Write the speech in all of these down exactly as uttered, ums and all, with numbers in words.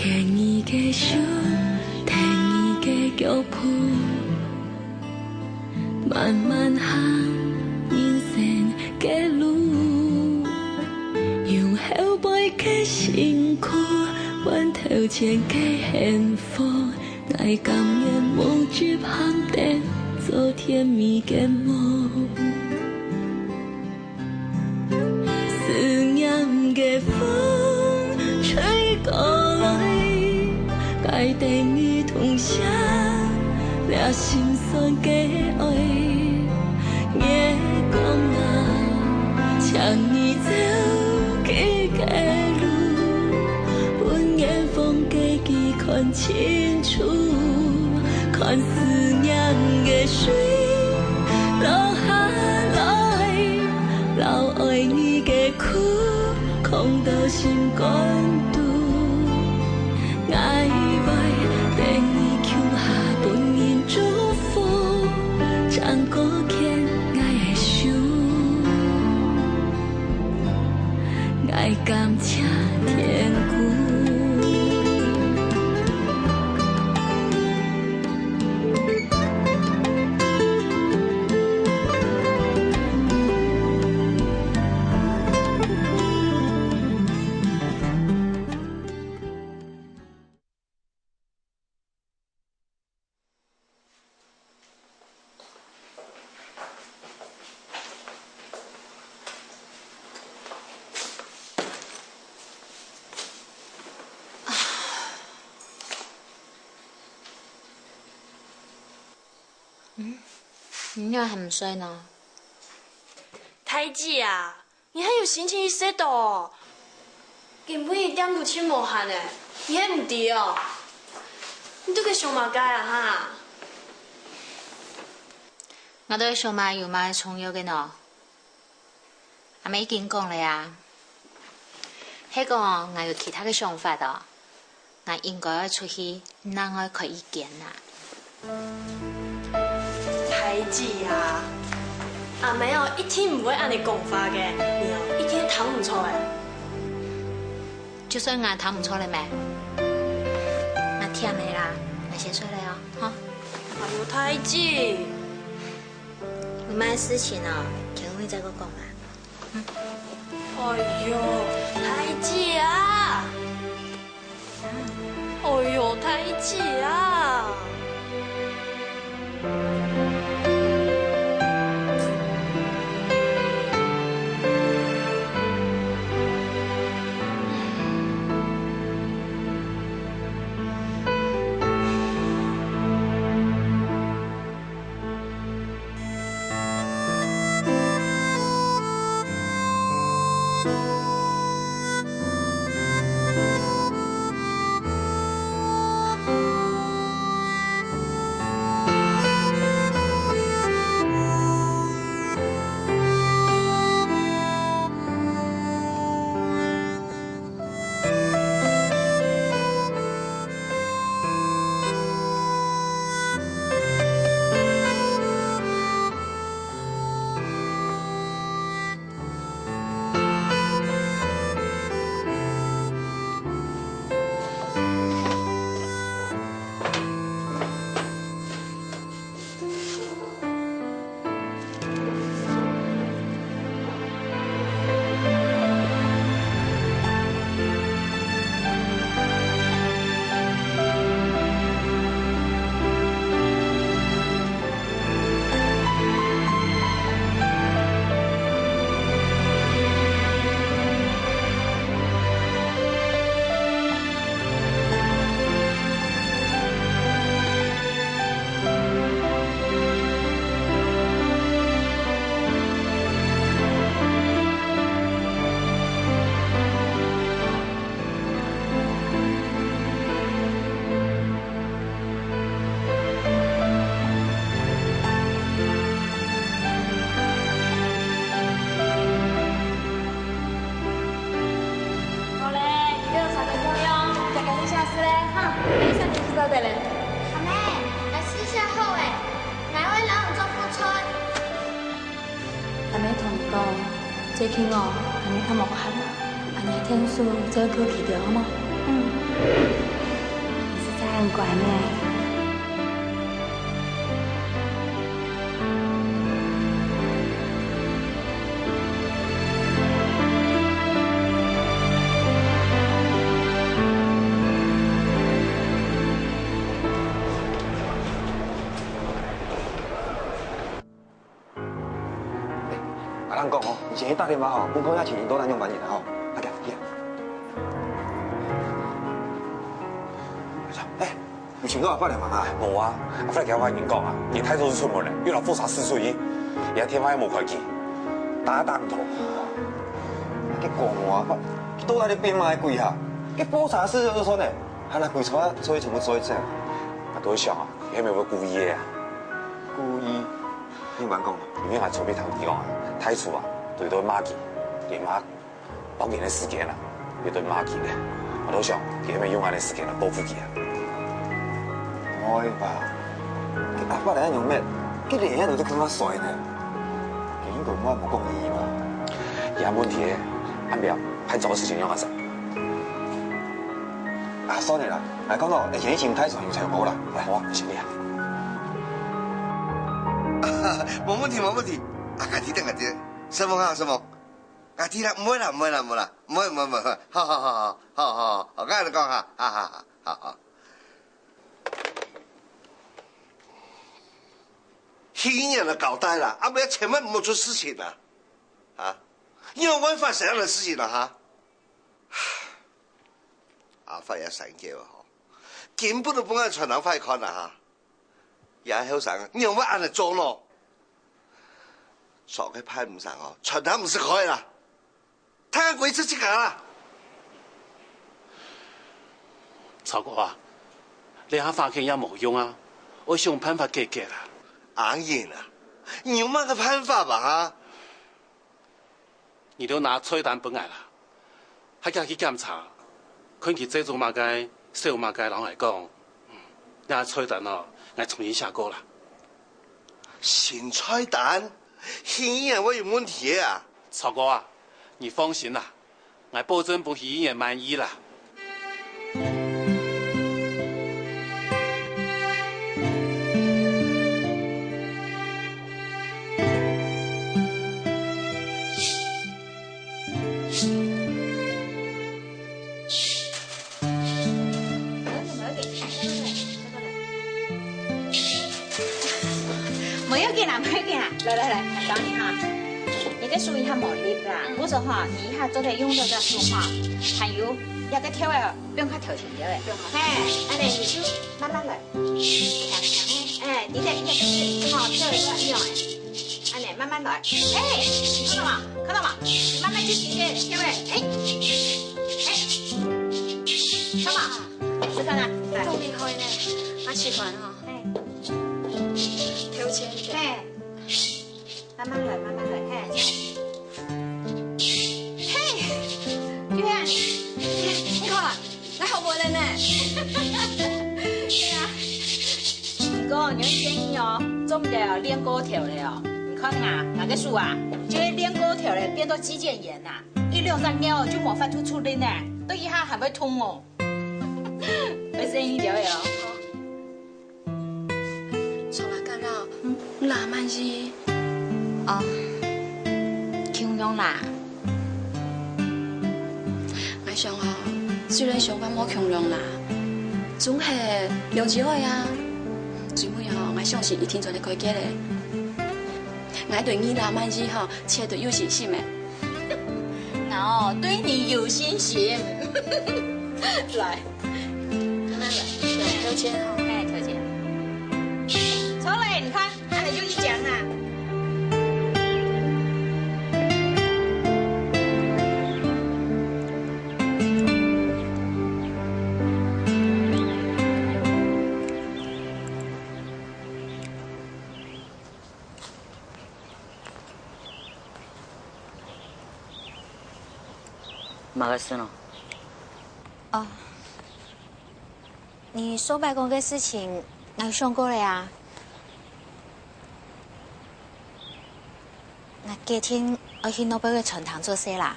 牽你个手，跈你个腳步，慢慢行人生个路。用後背个辛苦，換頭前个幸福。𠊎甘願無執行燈，做甜蜜个夢。 思念个風吹過來，𠊎等你同享這心酸个愛。月光啊，請你照佢个路，分遠方个佢看清楚，看思念个水落下來。 摎愛你个苦囥到心肝肚，𠊎會等你共下分人祝福，正過牽𠊎个手，𠊎感謝天公。 嗯，你仰還毋睡呢？大姊啊，你還有心情去食到哦？今晡日店都盡無閒呢，你還毋知哦？你到底想麼个啊哈？𠊎到底想麼个有麼个重要个呢？ 阿姆已經講了啊，係講𠊎有其他个想法哦，𠊎應該愛出去另外開一間啊。大姊啊，阿姆哦一定毋會恁樣講話个，你哦一定聽毋著个。就算𠊎聽毋著了咩？𠊎忝了啦，𠊎先睡了哦，吼。哎喲，大姊！ 有麼个事情哦，天光日再過講嘛。哎喲，大姊啊！哎喲，大姊啊！好咧，你个三个朋友，大家一下子咧，哈，等一下就知道的咧。阿妹，來試一下好誒，𠊎會摎你做副菜。阿妹同你講，最近哦，阿妹較無閒啊，阿妹天數再過去點好無？嗯。乖呢。阿蘭講哦，你先去打電話吼，問看一下情形到底仰般樣吼。快點，去啊！哎，有尋到阿發了嗎？無啊，阿發今晡日講啊，佢太早就出門了，又拿火車駛出去，佢个電話又無開機，打也打毋通。該講啊，阿發，佢到底變麼个鬼啊？該火車駛就算了，還拿鬼車出去全部做一陣。啊，都會想啊，佢係毋係故意个啊？故意？你仰般講？因為𠊎昨晡聽佢講啊，大廚啊，對對罵佢，連罵 半年个時間啦，佢對罵佢咧。𠊎都想，佢係毋係用恁樣个時間來報復佢啊？毋會吧？佢阿發恁樣樣咩？佢連樣都在跟佢衰呢。佢應該毋會無講理嘛。這問題，恁樣，還早个事情用啊啥？啊，算了啦，來講咯，以前以前太爽有成功啦。來，好啊，先這樣。無問題，無問題。啊，家己等，家己等。承蒙啊，承蒙。 啊，知啦，毋會啦，毋會啦，毋會啦，毋會，毋會，毋會，好，好，好，𠊎來講哈，哈哈哈，好，好。去醫院个交代啦，啊，毋要千萬毋好出事情啊，啊，你有辦法怎樣个事情啊，哈？啊，發也三叫吼，根本都毋愛傳人快看啦，哈。 這後生，你仰會恁樣做呢？做个派毋上哦，傳單毋使開啦，他歸自己搞啦。曹哥啊，這下發現也無用啊，愛想辦法解決啊。阿英啊，你有麼个辦法吧哈？ 你兜拿菜單分𠊎啦，下架去檢查，看佢製作麼个、燒麼个，摎𠊎講。嗯，該菜單哦，𠊎重新寫過啦。新菜單？戲院會有問題个啊？曹哥啊，你放心啦，𠊎保證分戲院滿意啦。 無要緊啦，無要緊啦，來來來，𠊎教你哈。你个手一下無力啦，嗯。故所吼，你一下做得用這个手哈，還有這个跳个，毋用較跳上跳个。嘿，恁樣你就慢慢來。 哎，你的，你的，你的，很好，跳的都一樣哎。恁樣，慢慢來。哎，你看到嗎？看到嗎？你慢慢去尋一些，跳哎，哎，哎，看嘛，試看啊，來。夠厲害呢，阿奇怪哈。哎。跳起來。哎。 慢慢來，慢慢來，嘿。嘿，月亮，你看，來好無了呢。對啊。毋過，你要建議哦，做毋得哦，練過頭了哦。你看啊，𠊎个手啊，就會練過頭了，變到肌腱炎吶，一兩隻月哦，就無法度出力呢，到以後還會痛哦。會生一條哦。 從來感到，嗯，拉滿意。哦，共樣啦。𠊎想吼，雖然想法無共樣啦，總係了解愛啊。最尾吼，𠊎相信一定做得解決个。𠊎對你拉滿意吼，絕對有信心个。 哦，對你有信心。來，慢慢來，來，跳起來吼。哎，跳起來。出來，你看，恁樣就一講啊。麼个事呢？哦，你上擺講个事情，𠊎想過了啊。𠊎決定愛去外背个餐廳做事啦。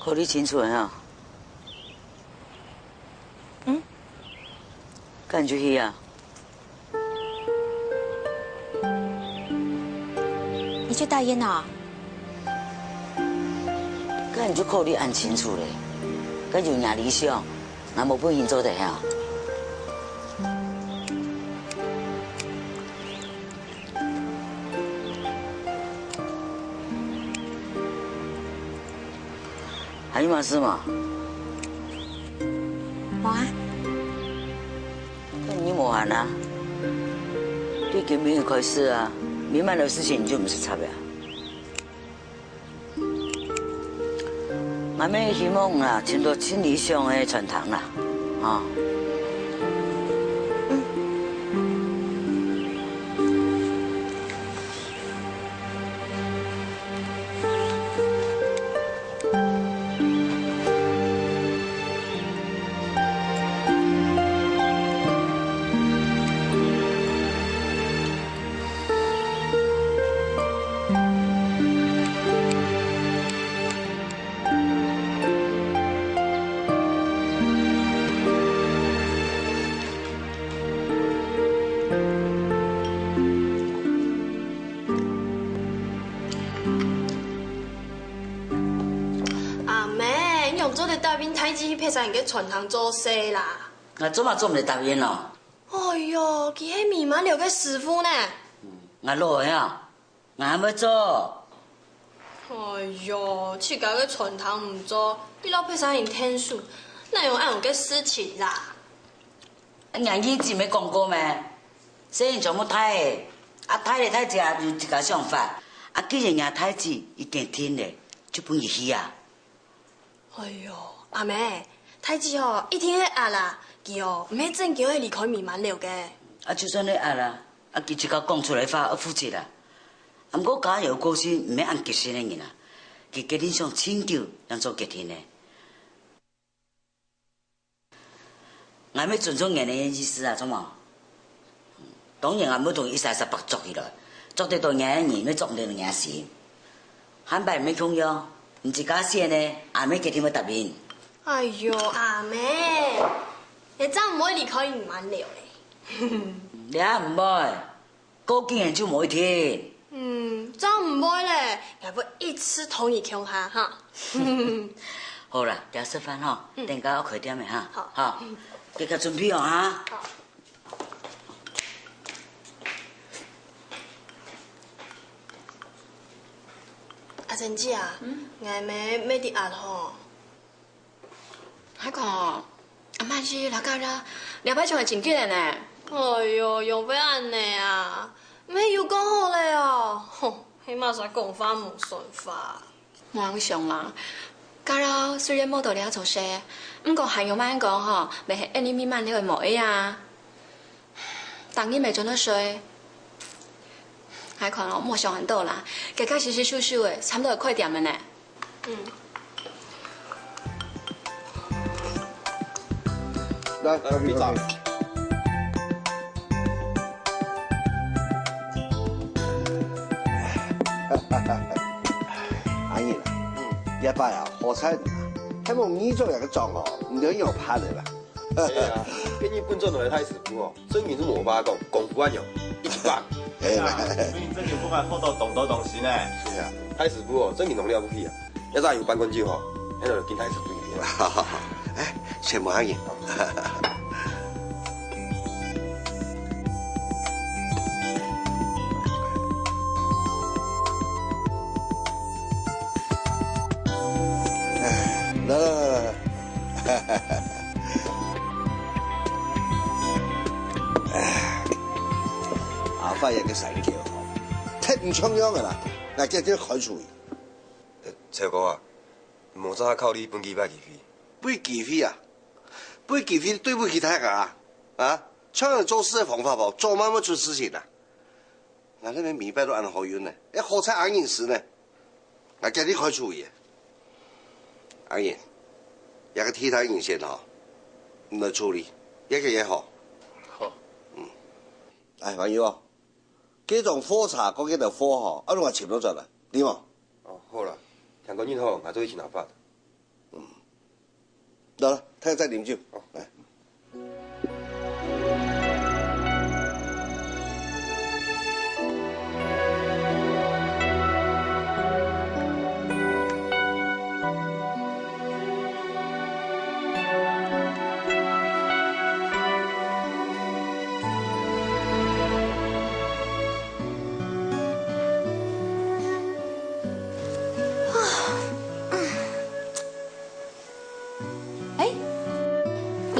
考慮清楚了啊？嗯？該你就去啊。你就答應啊？該你就考慮恁清楚咧。該有若理想，𠊎無本事做得啊。 還有麼个事無？無啊。該你無閒啊？對今晡日開始啊，美滿樓事情你就毋使插啊。 𠊎乜希望啊，尋到盡理想个餐廳啦，吼。阿姆，你仰做得答應大姊去別儕人个餐廳做事啦？𠊎做麼做毋得答應咯？哎喲，佢係美滿樓个師傅呢。𠊎老了啊， 𠊎還會做。哎喲，自家个餐廳毋做，你摎別儕人𢯭手，哪有恁樣个事情啦？𠊎以前毋係講過咩？細人全部大了，啊大了大家有自家想法，啊既然若大姊已經定了，就分佢去啊。 哎喲，阿姆，大姊哦，一定係呃啦，佢哦，毋係正經愛離開美滿樓个。啊就算係呃啦，啊佢自家講出來話愛負責啦。啊毋過家有個性毋係恁急性个人啊，佢決定想盡久正做決定呢。 𠊎乜尊重你个意思啊，著無？當然𠊎毋會同你一儕儕白捉起來，捉得到你个人乜捉毋得到你个心。下擺乜共樣，你自家選呢，阿姆決定會答應。哎喲，阿姆，你正毋會離開美滿樓咧。你也毋會。 過幾年就無一定。嗯，正毋會咧，𠊎會一直同你共下哈。好啦，這食飯吼，等下愛開店个哈。好，好，你較準備哦哈。好。阿珍姊啊，𠊎姆乜在呃吼。 還講哦，阿滿姨摎家嫂，這擺像係真結了呢。哎喲，仰會恁呢啊？毋係有講好了哦？吼，係麼儕講話無算話。無恁想啦，家嫂雖然無在這做事，毋過還有麼个講吼，乜係恁呢美滿樓个無愛啊。 逐日乜轉到睡。𠊎看哦，莫想恁多啦，結結實實收收个，差毋多會開店个呢。嗯。來，來，你坐。阿英啊，這擺啊，好彩你啊，還無你做這個莊哦，毋知仰般个啦。 係啊，今日本莊來个大師傅哦，真經係無話講，功夫恁樣，一級棒。係啦，今日真經分𠊎學到當多東西呢。係啊，大師傅哦，真經當了不起啊！這下有辦公桌吼，𠊎就跟大師傅一片。好好好，哎，先無要緊。哎，來來來來來。 阿發這個三橋吼，忒毋像樣个啦，𠊎決定開除佢。呃，超哥啊，你莫再考慮分佢一擺機會。分機會啊？分機會對不起大家啊？啊？像恁樣做事个方法無，早慢慢出事情啊！𠊎這擺明白到恁好用呢，哎，好彩阿英識呢。 𠊎決定開除佢。阿英，這個地攤人先吼，你來處理，越遽越好。好。嗯。哎，朋友哦，這種貨車過去个貨吼，愛同𠊎尋到轉來，對無？哦，好啦，聽講恁好，𠊎做去尋阿發。嗯。來了，大家再啉酒。好。來。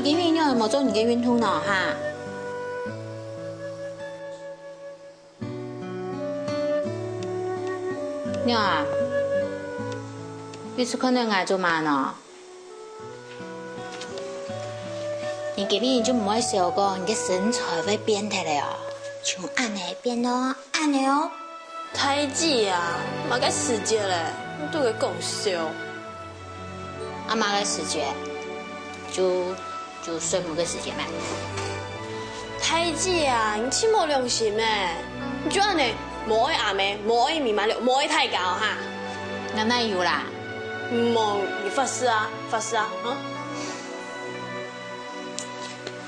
今晡日仰會無做你个運動呢，哈？ 娘啊，你係看著𠊎做麼个呢？你今晡日就毋會愁講你个身材會變忒了哦，像恁仔變到恁仔哦。大姊啊，麼个時節咧，你都在講笑。啊，麼个時節？就 就睡目个時節咩？大姊啊，你真無良心呢！你就恁仔無愛阿姆，無愛美滿樓，無愛大家哦哈！𠊎哪有啦？無，你發誓啊，發誓啊，啊！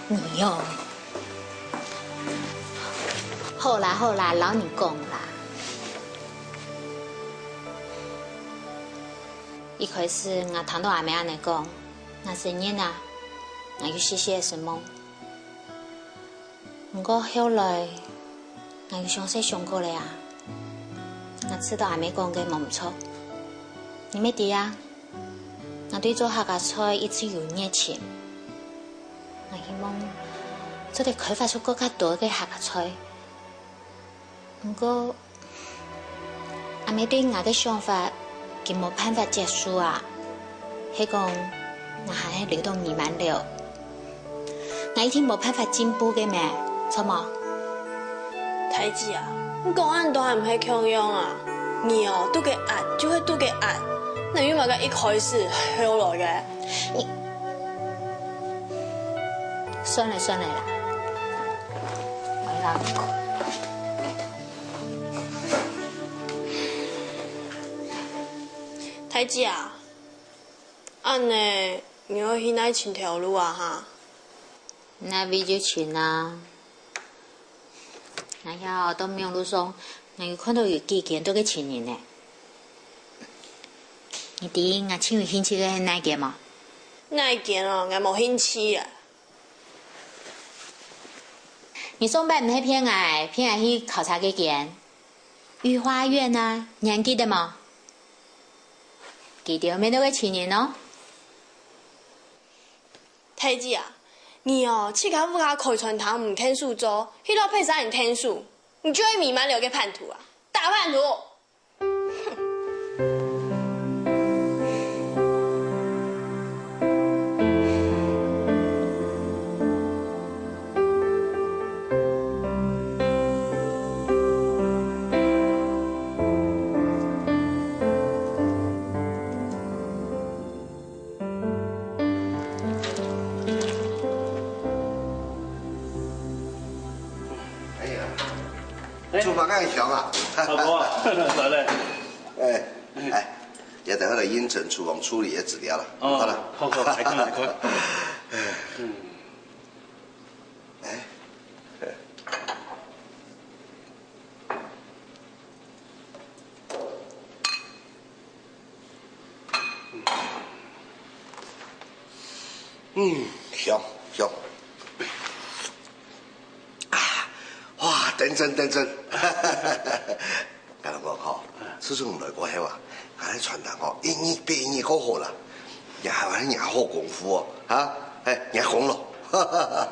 你哦，好啦好啦，摎你講啦。一開始𠊎聽著阿姆恁仔講，𠊎承認啊，𠊎有細細个失望。 毋過後來，𠊎有詳細想過咧啊，𠊎知著阿姆講个無毋著。你乜知啊，𠊎對做客家菜一直有熱情。𠊎希望做得開發出更加多个客家菜。毋過， 阿姆對𠊎个想法，佢無辦法接受啊。係講，𠊎還係留到美滿樓，𠊎一定無辦法進步个咩，著無？大姊啊，你講恁多還毋係共樣啊？你哦，都該恁，就係都該恁，哪有麼个一開始後來个？你，算了算了啦，𠊎摎你講。 大姊啊，恁仔你愛去哪尋頭路啊哈？哪位就尋啊。𠊎這下到網路上，𠊎有看著有幾間做該尋人呢。你知𠊎盡有興趣个係哪間無？哪間哦，𠊎無興趣啊。 你上擺毋係騙𠊎，騙𠊎去考察該間御花園啊，你還記得無？佢兜乜做該尋人哦。大姊啊，你哦，自家屋下開餐廳毋𢯭手做，去摎別儕人𢯭手，你就係美滿樓个叛徒啊，大叛徒！ 哎呀，哎。做麼个香啊？阿婆，來了。哎，哎，也等下來印證廚房處理个資料了。哦，好了。好，好，來看，來看。嗯。哎。 嗯，香，香。啊，哇，等陣，等陣。𠊎同你講吼，自從你來過後啊，𠊎个餐廳吼，一日比一日過好啦。你還，你還好功夫哦，哈？哎，你還講咯。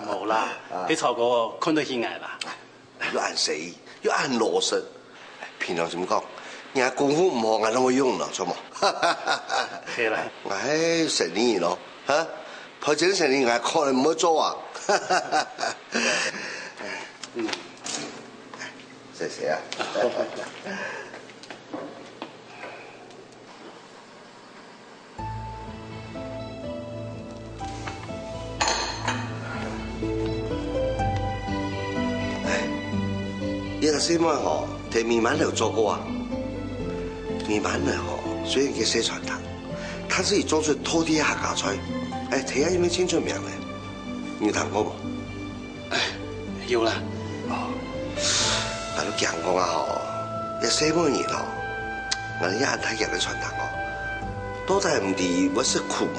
無啦，啊。係曹哥看得起𠊎啦。 又恁細義，又恁老實。平常心講，若功夫毋好，𠊎哪會用呢，著無？係啦。𠊎係生理人咯，哈？賠錢生理，𠊎可能毋會做啊。嗯。謝謝啊。 哎，你个細妹吼，在美滿樓做過啊？美滿樓吼，雖然係細餐廳，但係佢做出道地个客家菜，哎，在該有無盡出名呢？你有聽過無？ 哎，有啦。哦，𠊎都驚講啊吼，這細妹人吼，𠊎這恁大間个餐廳哦，到底毋知會食苦無？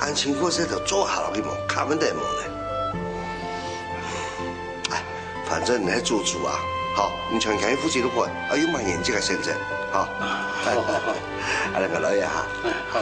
恁辛苦个事頭做下落去無？堪得無呢？哎，反正你係主廚啊，好，你全權負責就好，啊，有麼个你自家選擇，好。啊，好，好，好。啊，𠊎來一下。哎，好。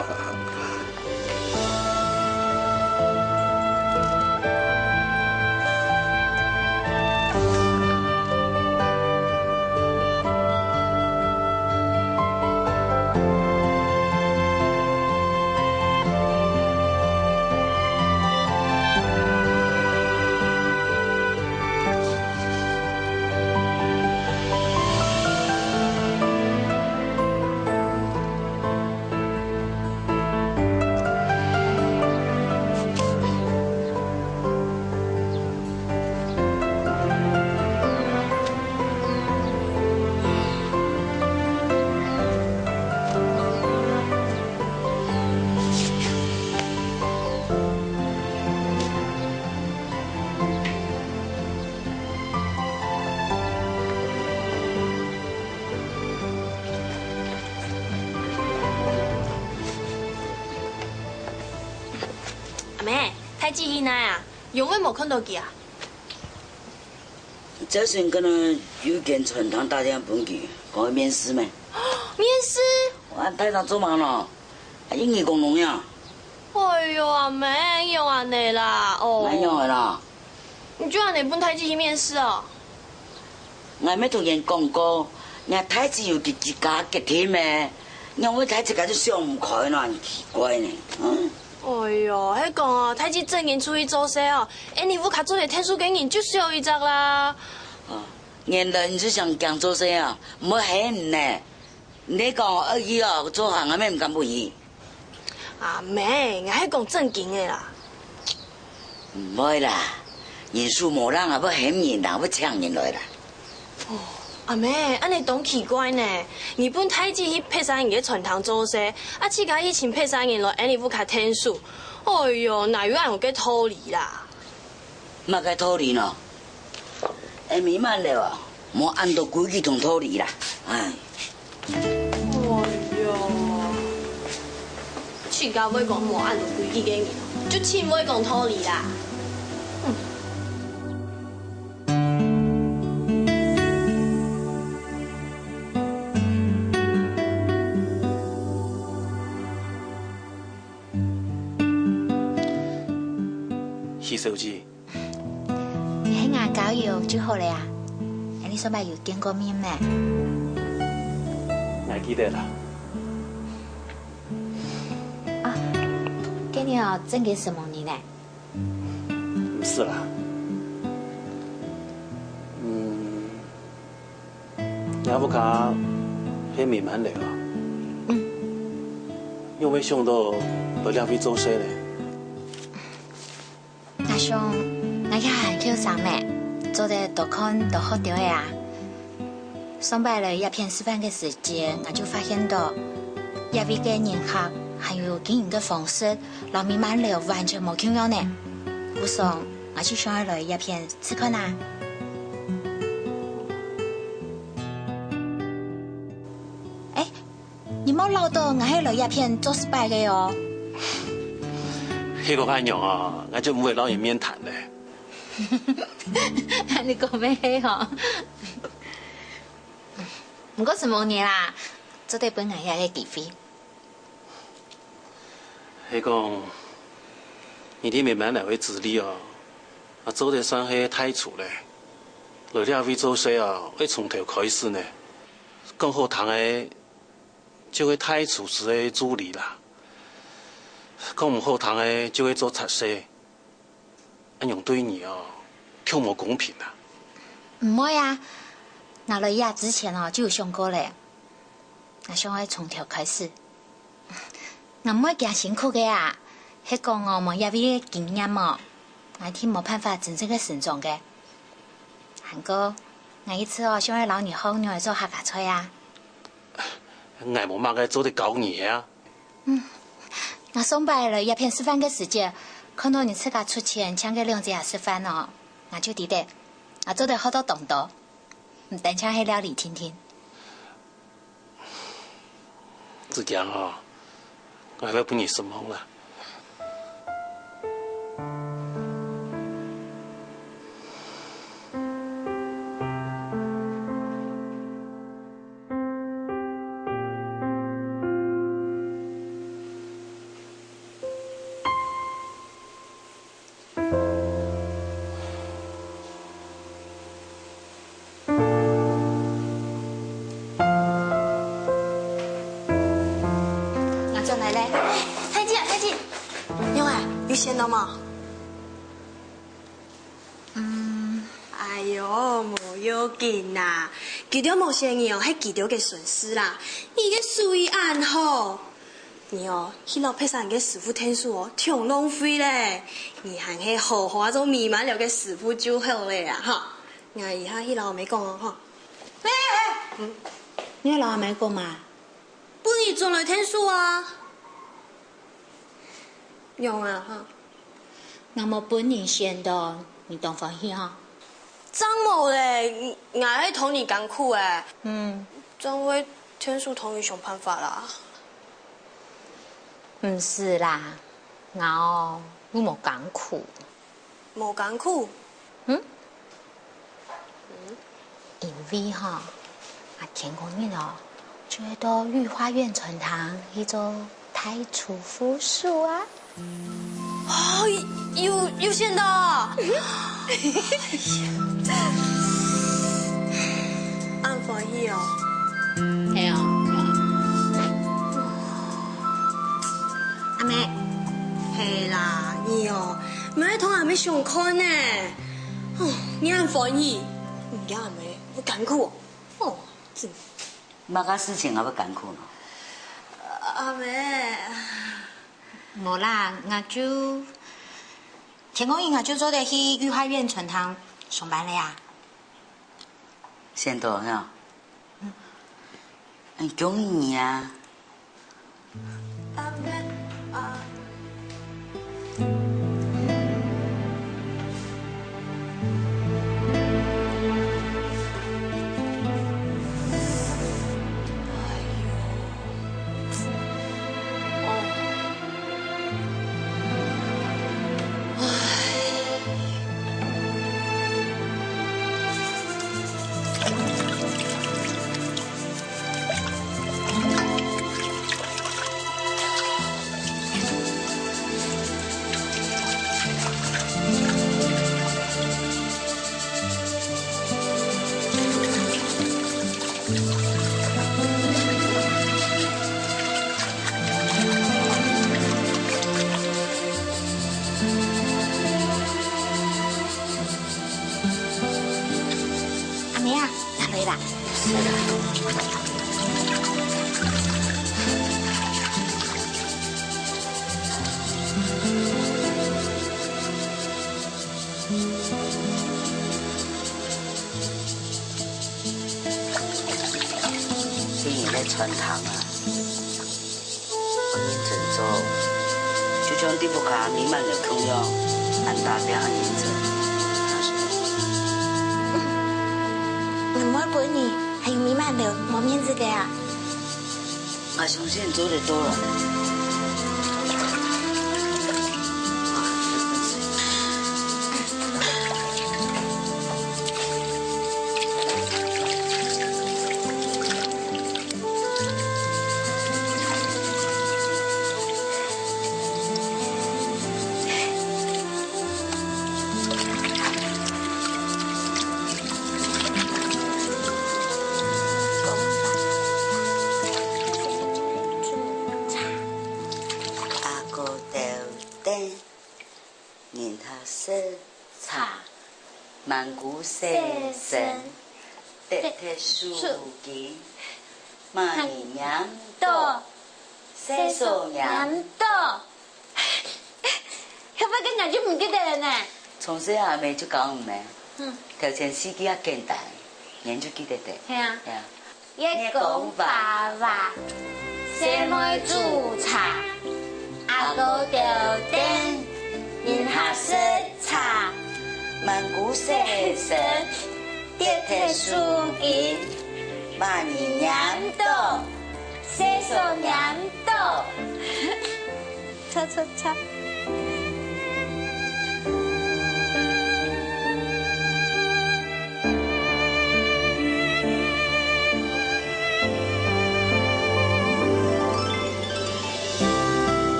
大姊去哪啊？仰會無看到佢啊？朝晨看到有間餐廳打電話分佢，講愛面試咩？面試？啊，大姊做麼个咯？啊，英語講聾呀？哎喲，阿姆，仰恁呢啦？哦。哪樣个啦？你就恁呢分大姊去面試哦？𠊎毋係同你講過，若大姊有佢自家決定咩？仰會大姊自家就想毋開呢？奇怪呢，嗯？哎喲，係講哦，大姊正經出去做事哦，𠊎屋下做得𢯭手个人就少一隻啦。啊，原來你係想驚做事啊？毋會喊你呢。你講惡意哦，做下𠊎乜毋敢分你。 阿姆，𠊎係講正經个啦。毋會啦，人手無人啊，會喊人啦，會請人來啦。哦，阿姆，恁呢當奇怪呢！你分大姊去別儕人个餐廳做事，啊自家去尋別儕人來𠊎屋下𢯭手。哎喲，哪有恁樣个道理啦？ 麼个道理呢？𠊎美滿樓啊，無恁多規矩同道理啦，唉。哎喲，自家會講無恁多規矩个人，就盡會講道理啦。許小姐， 你係𠊎交友就好了啊！𠊎你上擺有見過面咩？𠊎記得啦。啊，該你哦，正經承蒙你呢。毋使啦。嗯，若屋下係美滿樓啊？嗯。仰會想到來這位做事咧？ 𠊎想，𠊎也還後生咩，做得多看多學兜仔啊。上擺來這片食飯个時節，𠊎就發現到，這位个人客還有經營个方式，摎美滿樓完全無共樣呢。故所，𠊎就想愛來這片試看啊。欸， 你莫恅著𠊎係來這片做失敗个哦。係講恁樣啊，𠊎就毋會摎你面談咧。你講乜係吼？毋過承蒙你啦，做得分𠊎這个機會。係講，你知美滿樓个資歷哦，啊，做得算係大廚咧。來這位做事啊，愛從頭開始呢。講好聽个， 就係大廚師个助理啦。講毋好聽个，就係做雜事，恁樣對你哦，忒無公平啊！毋會啊，𠊎來這之前哦，就有想過咧。𠊎想愛從頭開始。𠊎毋會驚辛苦个啊，係講哦，無這位个經驗哦，𠊎定無辦法真正个成長个。還過，𠊎一直哦，想愛摎你學仰仔做客家菜啊。 𠊎無麼个做得教你个啊。嗯，𠊎上擺來這片食飯个時節，看到你自家出錢請該兩姊食飯哦，𠊎就知得，𠊎做得學到當多，毋單淨係料理定定。子強哦， 𠊎會分你失望啦。𠊎轉來咧。大姊啊，大姊，仰仔，有閒到無？嗯。哎喲，無要緊啦，佢兜無閒你哦，係佢兜个損失啦。你个手藝恁好， 你哦，去摎別儕人个師傅𢯭手哦，忒浪費咧。你還係好好做美滿樓个師傅就好咧啊，吼。𠊎這下去摎阿姆講哦，吼。喂，喂，嗯，你愛摎阿姆講麼？分你轉來𢯭手啊。仰啊，吼。 𠊎無分人選到，你當歡喜吼？正無咧，𠊎係討你艱苦欸。嗯。正會𢯭手討你想辦法啦。毋使啦，𠊎哦，有無艱苦？無艱苦？嗯？因為吼，啊，天光日哦，就會到御花園餐廳去做代書副手啊。哦，有，有錢哦！恁歡喜哦！係哦，係哦。阿妹。係啦，你哦， 毋愛同阿姆相看呢。哦，你恁歡喜，毋驚阿姆會艱苦哦。哦，真……麼个事情還會艱苦呢？阿姆。無啦，𠊎就，天光日𠊎就做得去御花園餐廳上班了呀。先到哈。嗯。恭喜你啊！ 阿姆啊，拿來啦。 今日个餐廳啊，認真做，就像在屋下美滿樓共樣，恁打拚恁認真。嗯，𠊎毋會分你，還有美滿樓無面子个啊！ 𠊎相信你做得到啦。阿哥豆丁，人客食茶，滿屋細聲，跌忒手巾，麼人拈到，細嫂拈到。 後背个𠊎就毋記得了呢。從細阿姆就教𠊎等，嗯。頭前四句較簡單，你就記得得。係啊。係啊。月光華華，細妹煮茶，阿哥豆丁，人客食茶，滿屋細聲，跌忒手巾，麼人拈到，細嫂拈到。 擦擦擦。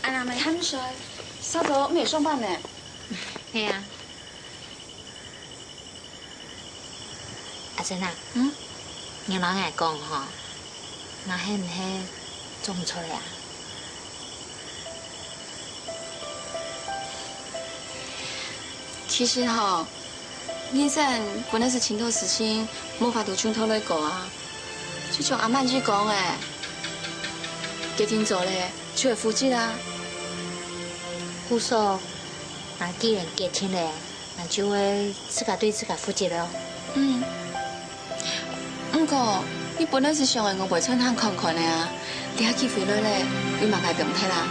恁暗仔還毋睡，朝早毋係上班呢？係啊。阿珍啊，嗯？你摎𠊎講吼，𠊎係毋係做毋出來啊？其實吼， 人生本來係盡多事情無法度從頭來過啊。就像阿滿姨講个，決定做咧，就愛負責啊。故所，𠊎既然決定咧，𠊎就愛自家對自家負責咯。嗯。毋過，你本來係想愛外背餐廳看看个啊，這下機會來咧，有麼个放忒啊？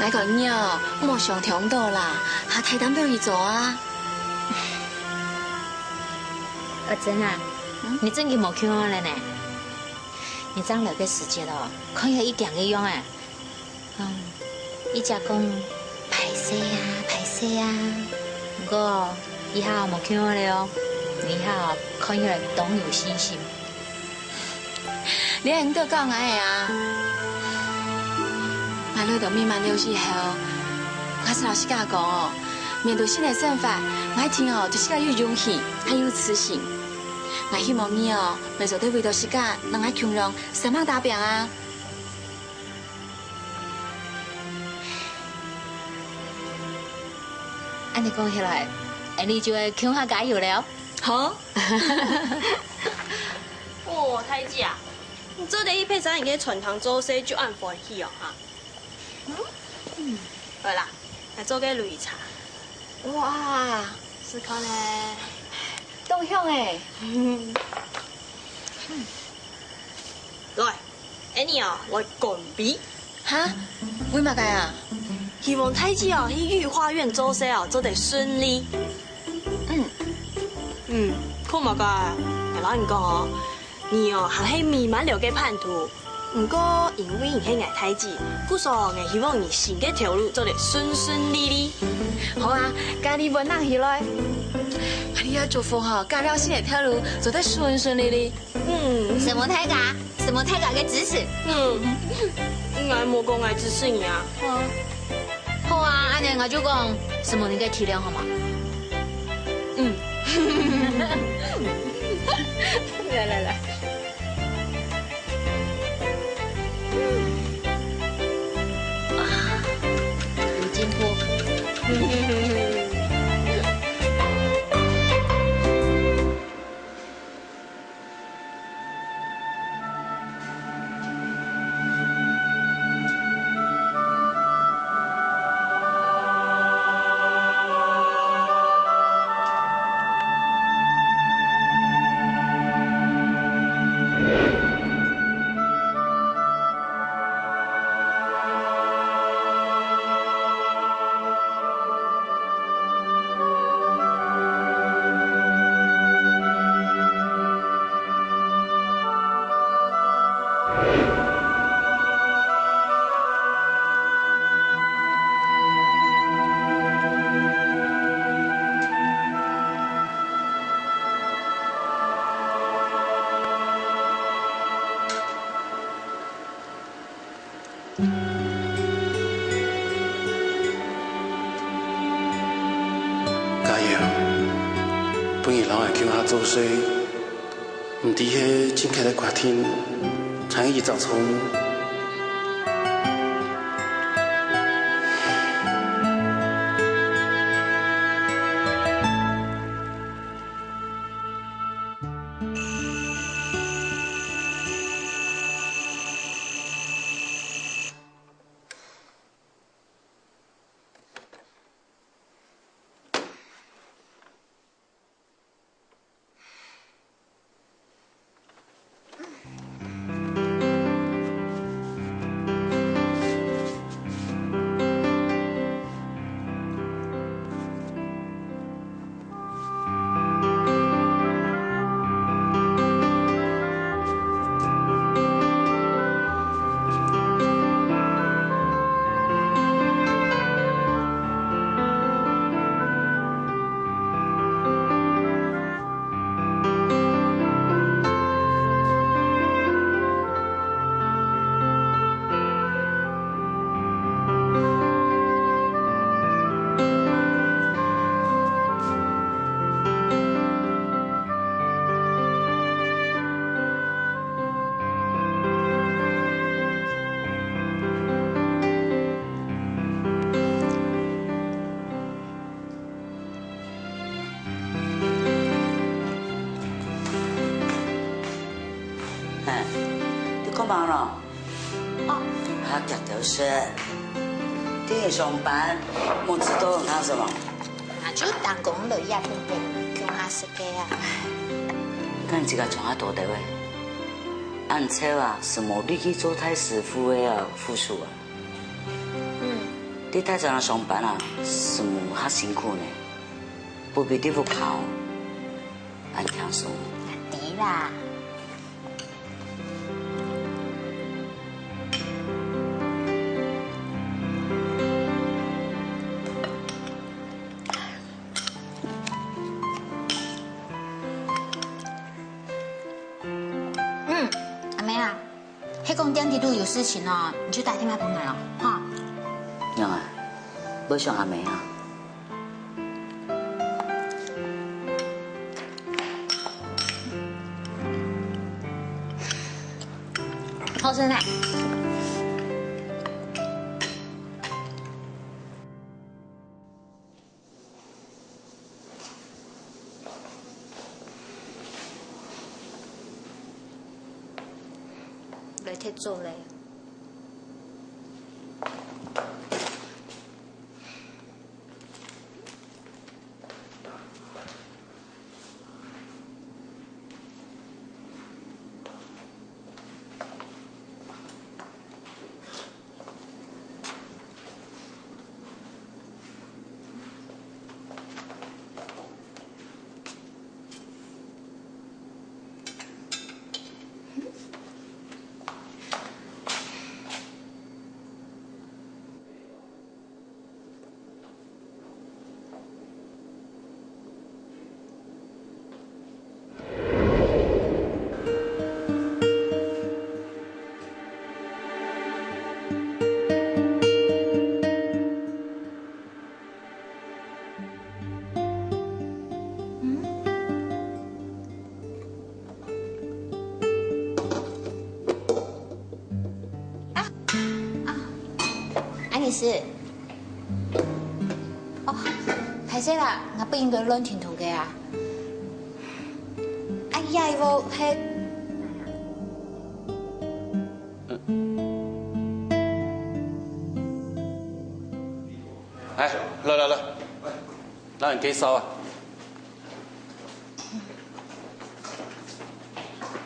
𠊎講你哦，莫想忒多啦，還大膽表演做啊。阿珍啊，嗯？你真經無共下了呢？你正來个時節哦，看起來一點个樣哎。嗯，一直講歹勢啊，歹勢啊。毋過，這下無共下了哦，你這下看起來當有信心。 你毋好講𠊎个啊！𠊎來到美滿樓以後，𠊎就摎自家講哦，面對新个生活，𠊎一定哦，對自家有勇氣，還有自信。𠊎希望你哦，會做得為著自家，同𠊎共樣煞猛打拚啊！恁呢講起來，𠊎俚就愛共下加油了。好。 哦，大姊啊，你做得去別儕人个餐廳做事就恁歡喜哦，哈？嗯，好啦，來做个擂茶。哇，試看咧。當香欸！來，恁呢哦，來乾杯。哈？為麼个啊？希望大姊哦，去御花園做事哦，做得順利。嗯。嗯，看麼个？𠊎摎你講哦， 你哦，還係美滿樓个版圖。毋過因為你係𠊎大姊，故所𠊎希望你新个頭路做得順順利利。好啊，該你分人起來。𠊎這下祝福吼，該條新个頭路做得順順利利。嗯。承蒙大家，承蒙大家个支持。嗯，𠊎無講𠊎支持你啊。好啊，恁呢𠊎就講承蒙你个體諒，好無？嗯。 來來來。啊，有進步。 嘉佑，分你摎𠊎共下做事，毋知係正確个決定，還係一隻錯誤？ 哎，你幹嘛呢？哦。還遽遽食。天天上班，無事做做麼个？啊，就打工了，也不便共下食个啊。該你自家賺較多兜仔。恁樣啊，係無力氣做大師傅个啊，副手啊。嗯。在大廠上班啊，係無較辛苦呢？不比在屋下恁輕鬆。知啦。 嗯，阿妹啊，係講店裡肚有事情哦，你就打電話分𠊎哦，哈。娘啊，愛想阿妹啊。好食呢。 來，忒早咧。 啊，啊，愛麗絲。哦，歹勢啦，𠊎不應該亂停頭个啊。哎呀，𠊎係，哎，來來來，摎你介紹啊。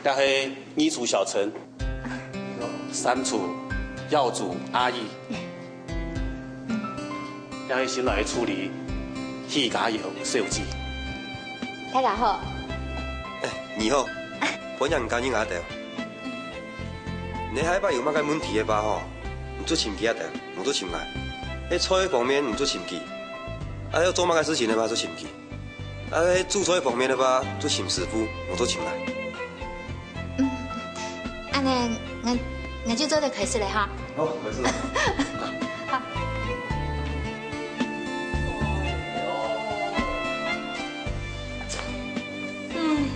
這係二廚小陳，三廚耀祖阿姨，這係新來个助理許家友小姐。大家好。哎，你好，歡迎加入𠊎兜。你下擺有麼个問題个話吼，你就尋佢兜，毋就尋𠊎。該菜方面你就尋佢，啊，愛做麼个事情个話就尋佢。 啊，該煮菜方面个話，就尋師傅，毋就尋𠊎。嗯，恁呢，𠊎，𠊎就做得開始了哈。好，開始了。好。嗯。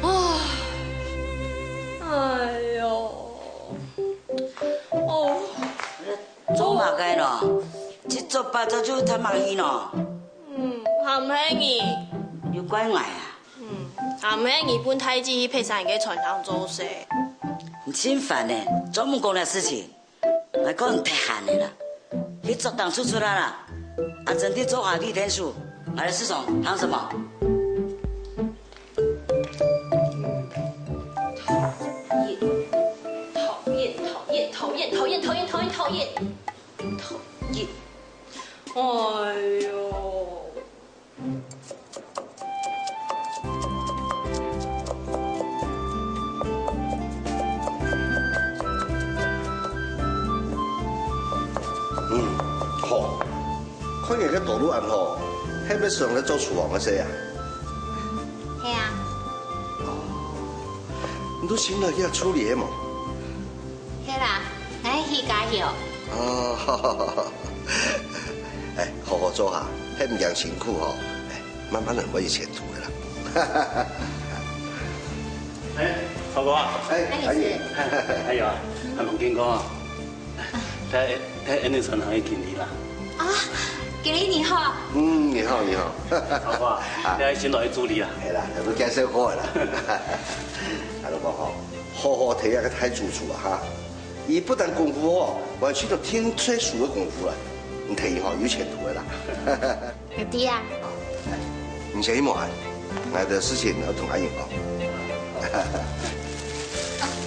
啊。哎喲。哦。 做麼个呢？七早八早就歎麼个呢？嗯，還毋係你。又怪𠊎啊？嗯，還毋係你分大姊去別儕个餐廳做事。你真煩呢，專門講這事情，𠊎講你忒閒了啦。去桌頂坐坐啦啦，阿珍在灶下理電視，𠊎來市場談什麼？ 討厭，討厭，討厭，討厭，討厭，討厭，討厭，討厭，討厭。哎喲。嗯，好。看你个頭路恁好，係毋係想來做廚房个事啊？ 係啊。哦，你都請來佢助理个無？係啦，𠊎係許家友。哦，哎，好好做哈，係毋驚辛苦吼。哎，慢慢來會有前途个啦。哎，曹哥啊。哎，阿姨。阿姨。哎喲，還吂見過啊。 在，在Anderson行个經理啦。啊，經理你好。嗯，你好，你好。好不好？啊。在新來个助理啦。係啦，都介紹過啦。阿老公吼，好好聽這个大主廚啊哈，佢不但功夫好，還識得聽菜蔬个功夫啦。你聽佢吼，有前途个啦。 你知啊？你先去忙啊，𠊎有事情愛同阿英講。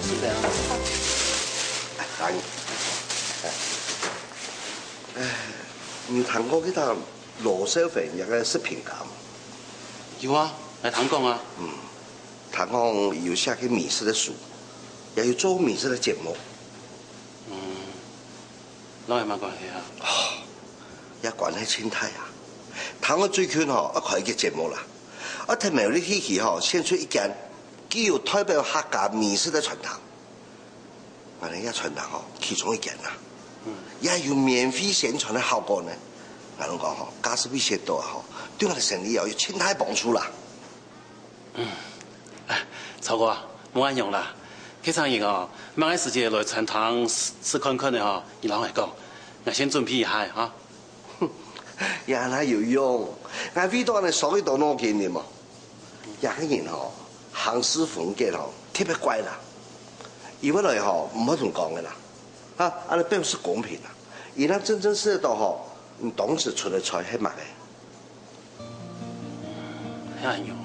是的啊。阿英。哎，你有聽過該隻羅少芬一个食評家無？有啊，𠊎聽講啊。嗯，聽講有寫个美食个書，也有做美食个節目。嗯，摎𠊎麼關係啊？哦，也關係盡大啊！聽講最近吼，愛開一个節目啦，愛特別去去吼，選出一間具有代表客家美食个餐廳。 𠊎等這餐廳吼，其中一間啊，也有免費宣傳个效果呢。𠊎等講吼，假使被選到啊吼，對𠊎等生理哦有盡大幫助啦。嗯，啊，曹哥啊，莫恁樣啦。該場日哦，麼个時節來餐廳試試看看呢吼，你摎𠊎講，𠊎先準備一下哈。也哪有用？𠊎為到恁呢傷幾多腦筋呢嘛。 這个人吼，行事風格吼，特別怪啦。佢會來吼，毋會同講个啦。啊，恁呢表示公平啦。佢若真正試到吼，你當時出个菜係麼个？係恁樣啊。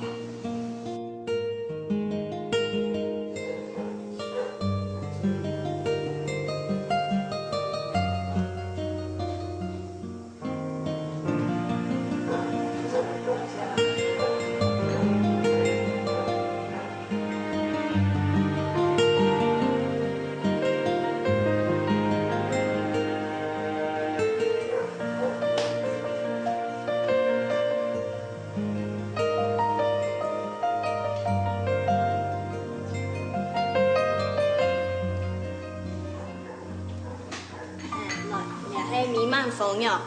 哎，來，這係美滿風哦。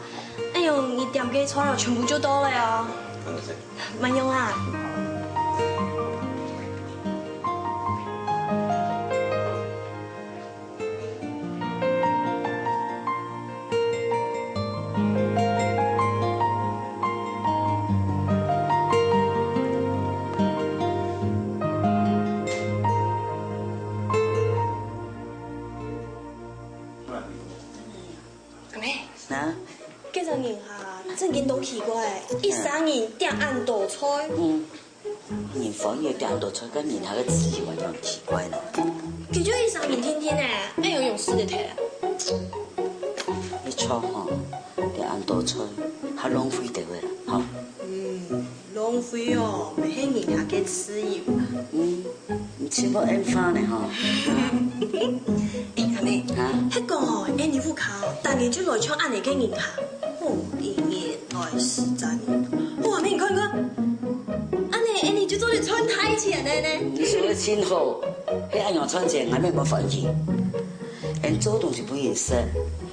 哎喲，你點个材料全部就到了哦。慢用啊。阿妹，啊？該隻人哈，正經當奇怪欸，一儕人點恁多菜。嗯，人歡喜點恁多菜，跟人客个自由啊，就奇怪呢。佢就一儕人定定欸，愛用用試个忒啊。你錯吼，點恁多菜，較浪費个啦，吼。嗯。 浪費哦，乜係人客个自由啊。嗯，你真無文化呢吼。哎，阿妹，啊？係講哦，𠊎屋下哦，逐日就來像恁呢个人客，哦，一年來四隻人，哦，阿妹你看看，恁呢𠊎就做得賺大錢了呢。你說得真好，係恁樣賺錢，𠊎乜無歡喜。𠊎做東西分人食，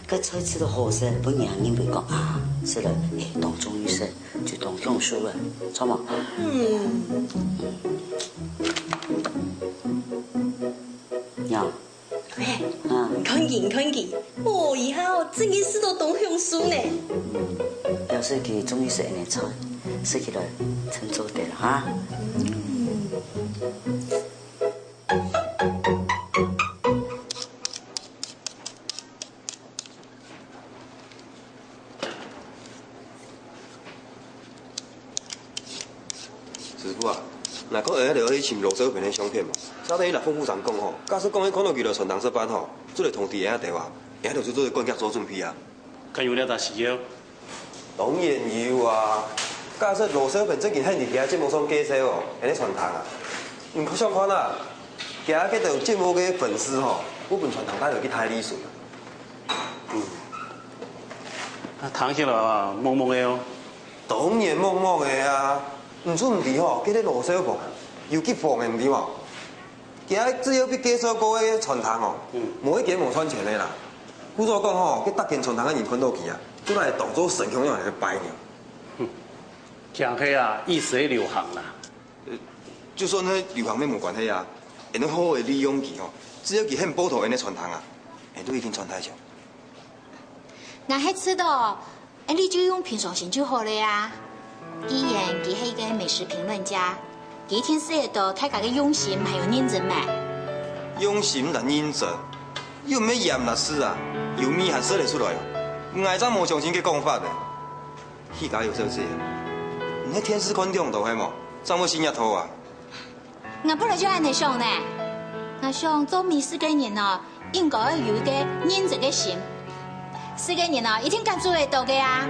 該菜食到好食，分人認為講啊，食了，哎，當中意食。 就當享受了，著無？嗯。呀。哎，啊。你看佢，你看佢，哦，以後正經食到當享受呢。嗯，表示佢中意食恁呢菜，食起來真做得了哈。嗯。 師傅啊，若講𠊎兜去尋羅少芬个相片嘛，照等𠊎老夫婦常講吼，假使講係看到佢來餐廳食飯吼，做得通知𠊎兜啊，𠊎兜就做得趕緊做準備啊。敢有這隻需要？當然有啊，假使羅少芬正經肯入去節目上介紹哦，𠊎兜餐廳啊，你想看啊，佢該兜節目个粉絲吼，會分餐廳帶來去大利水。嗯。啊，聽起來啊，茫茫个哦。 當然茫茫个啊！你知毋知吼，該兜羅少芬啊，有幾瘋个，你知無？佢只要被介紹過个餐廳哦，嗯。無一間無賺錢个啦。故所講吼，該逐間餐廳个人看到佢啊，就來當做神像樣來拜呢。哼，強勢啊，意思係流行啦。呃，就算係流行乜無關係啊，𠊎兜好好个利用佢吼，只要佢肯報導𠊎兜餐廳啊，𠊎兜一定賺大錢。 𠊎係知道，𠊎俚就用平常心就好了啊。既然佢係一個美食評論家，佢一定識得到大家个用心還有認真咩？用心同認真，又毋係鹽同醋啊，有味還食得出來。𠊎正無相信佢講法呢。徐家佑小姐，你係電視看長大係無？正會信這套啊？ 𠊎本來就恁樣想呢。𠊎想做美食个人哦，應該愛有一個認真个心，四个人哦，一定敢做得到个啊！